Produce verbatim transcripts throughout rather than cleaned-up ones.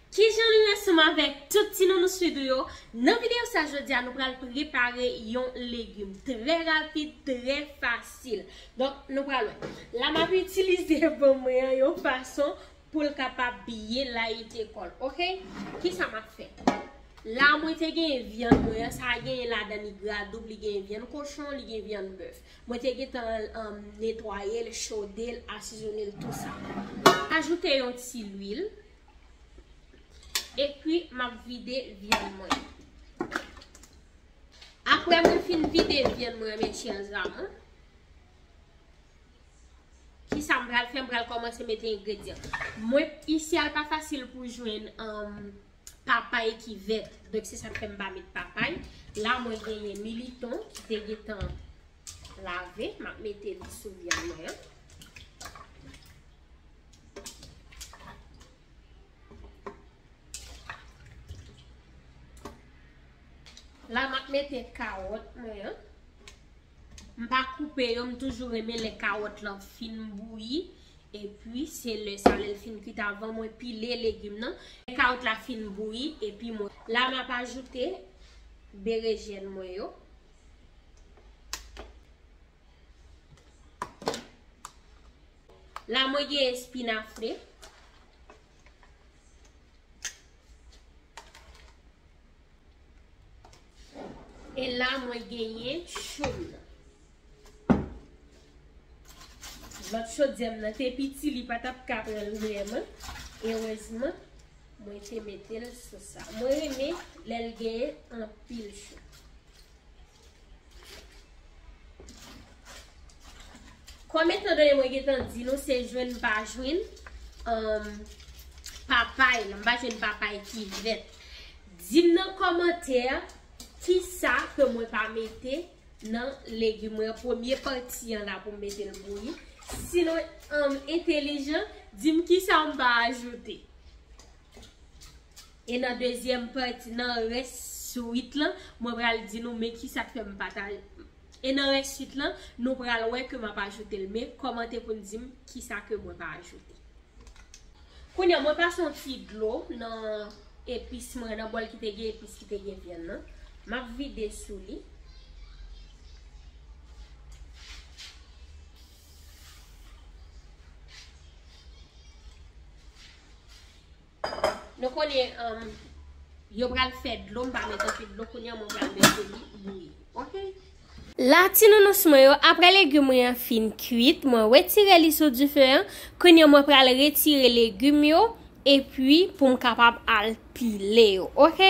Kijan nou ye ansanm avèk tout ti nounou swido yo? Nan videyo sa jodi a, nou pral prepare yon legim trè rapid, trè fasil. Donk, nou pral wè. La, m ap itilize bon mwen an yon fason pou l kapab byen layite kò l, oke? Kisa m ap fè? La, mwen te genyen vyann mwen an, sa genyen ladan li gra doub, li genyen vyann kochon, li genyen vyann bèf. Mwen te gentan, um, netwaye l, chode l, asezone l, tou sa. Ajoute yon ti lwil. Epi, m ap vide vyann mwen. Apre mwen fin vide vyann mwen, mes chers amours, kisa m pral fè? M pral kòmanse mete engredyan. Mwen, isi a, l pa fasil pou jwenn, um, papay ki vèt. Donk, se sa k fè m pa met papay. La, mwen genyen militon ki te gentan lave. M ap mete li sou vyann mwen an. La, m ap mete kawòt mwen an. M pa koupe yo, m toujou renmen lè kawòt lan fin bouyi. Epi, se lè sa, lè l fin kuit, avan mwen pile legim nan. Lè kawòt la fin bouyi, epi mwen. La, m ap ajoute berejèn mwen yo. La, mwen gen espinafre. E la, mwen genyen chou m nan. Lòt chodyè m nan te piti, li pa t ap ka pran l vrèman. Erezman, mwen te mete l sou sa. Mwen renmen lè l genyen anpil chou. Kòm etan done mwen gentan di nou, se jwenn m pa jwenn, um, papay lan, m pa jwenn papay ki vèt. Di m nan kòmantè kisa ke mwen pa mete nan legim mwen, premye pati an la pou m mete l bouyi. Si nou, um, entelijan, di m kisa m pa ajoute. E nan dezyèm pati, nan rès swit lan, mwen pral di nou men kisa k fè m pa ta. E nan rès swit lan, nou pral wè ke m ap ajoute l. Men kòmante pou n di m kisa ke mwen pa ajoute. Kounye a, mwen pase yon ti dlo nan epis mwen, nan bòl ki te gen epis, ki te gen vyann nan. M ap vide sou li. Nou konnen, um, yo pral fè dlo, m pa met anpil dlo, kounye a mwen pral mete li bouyi. Oke? La, ti nounous mwen yo, apre legim mwen an fin kuit, mwen retire li sou dife an. Kounye a mwen pral retire legim yo, epi pou m kapab al pile yo, oke?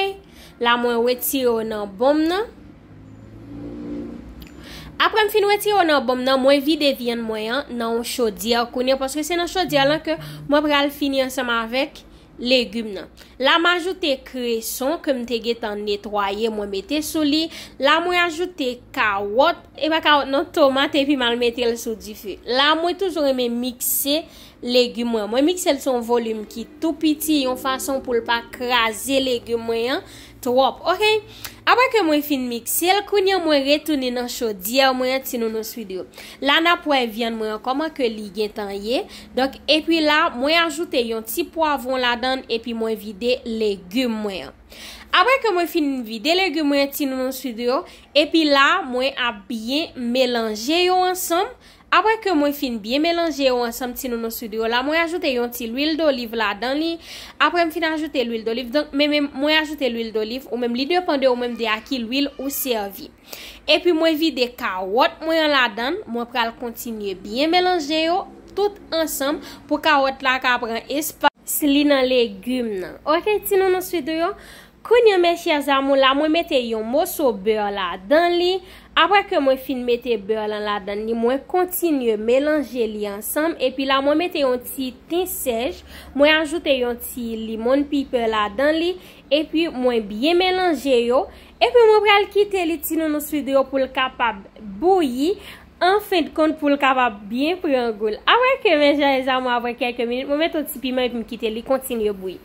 La, mwen retire yo nan bonm nan. Apre m fin retire yo nan bonm nan, mwen vide vyann mwen an nan yon chodyè kounye a, paske se nan chodyè lan ke mwen pral fini ansanm avèk legim nan. La, m ajoute kreson ke m te gentan netwaye, mwen mete sou li. La, mwen ajoute kawòt, e pa kawòt non, tomat, epi m al mete l sou dife. La, mwen toujou renmen mikse legim mwen. Mwen mikse l sou yon volim ki tou piti, yon fason pou l pa kraze legim mwen an twòp, oke? Apre ke mwen fin mikse l, kounye a mwen retounen nan chodyè mwen an, ti nounous swido. La, n ap wè vyann mwen an, kòman ke li gentan ye. Donk, epi la, mwen ajoute yon ti pwavwon ladan l, epi mwen vide legim mwen an. Apre ke mwen fin vide legim mwen an, ti nounous swido, epi la, mwen ap byen melanje yo ansanm. Apre ke mwen fin byen melanje yo ansanm, ti nounous swido, la, mwen ajoute yon ti lwil doliv ladan li. Apre m fin ajoute lwil doliv, donk, men, men mwen ajoute lwil doliv, ou menm li depann de ou menm de a ki lwil ou sèvi. Epi mwen vide kawòt mwen an ladan l, mwen pral kontinye byen melanje yo tout ansanm pou kawòt la ka pran espas li nan legim nan. Oke, ti nounous swido yo. Kounye a, mes chers amours, la mwen mete yon moso bè ladan li. Apre ke mwen fin mete bè lan ladan li, mwen kontinye melanje li ansanm. Epi la, mwen mete yon ti ten sèj. Mwen ajoute yon ti limon pepper ladan li. Epi mwen byen melanje yo. Epi mwen pral kite li ti nounous swido pou l kapab bouyi. An fen de kont, pou l kapab byen pran gou l. Apre ke, mes chers amours, apre kèlke minit, mwen mete yon ti piman epi m kite li kontinye bouyi.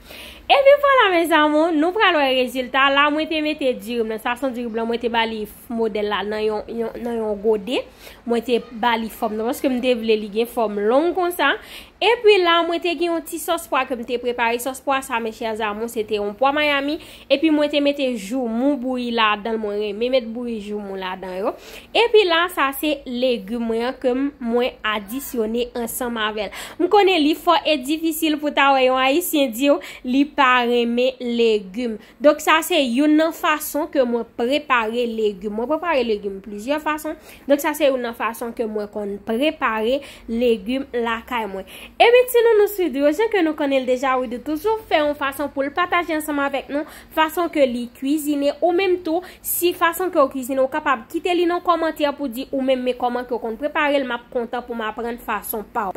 Epi vwala, mes amours, nou pral wè rezilta. La, mwen te mete diri m nan. Sa se yon diri blan, mwen te ba li f-, modèl la nan yon, yon, nan yon gode. Mwen te ba li fòm nan, paske m te vle li gen fòm long konsa. Epi la, mwen te gen yon ti sòs pwa ke m te prepare. Sòs pwa sa, mes chers amours, se te yon pwa Miami. Epi mwen te mete joumou bouyi ladan l. Mwen renmen met bouyi joumou ladan yo. Epi la, sa se legim mwen an ke m, mwen adisyone ansanm avè l. M konnen li fò e difisil pou ta wè yon Ayisyen di w li pa renmen legim. Donk, sa se youn nan fason ke mwen prepare legim. Mwen prepare legim plizyè fason. Donk, sa se youn nan fason ke mwen konn prepare legim lakay mwen. Ebyen, ti nounou Swidri yo, jan ke nou konnen l deja, Widou toujou fè yon fason pou l pataje ansanm avèk nou, fason ke li kwizine, ou menm tou, si fason ke w kwizine, ou kapab kite li nan kòmantè pou di ou menm men kòman ke w konn prepare l, m ap kontan pou m aprann fason pa w.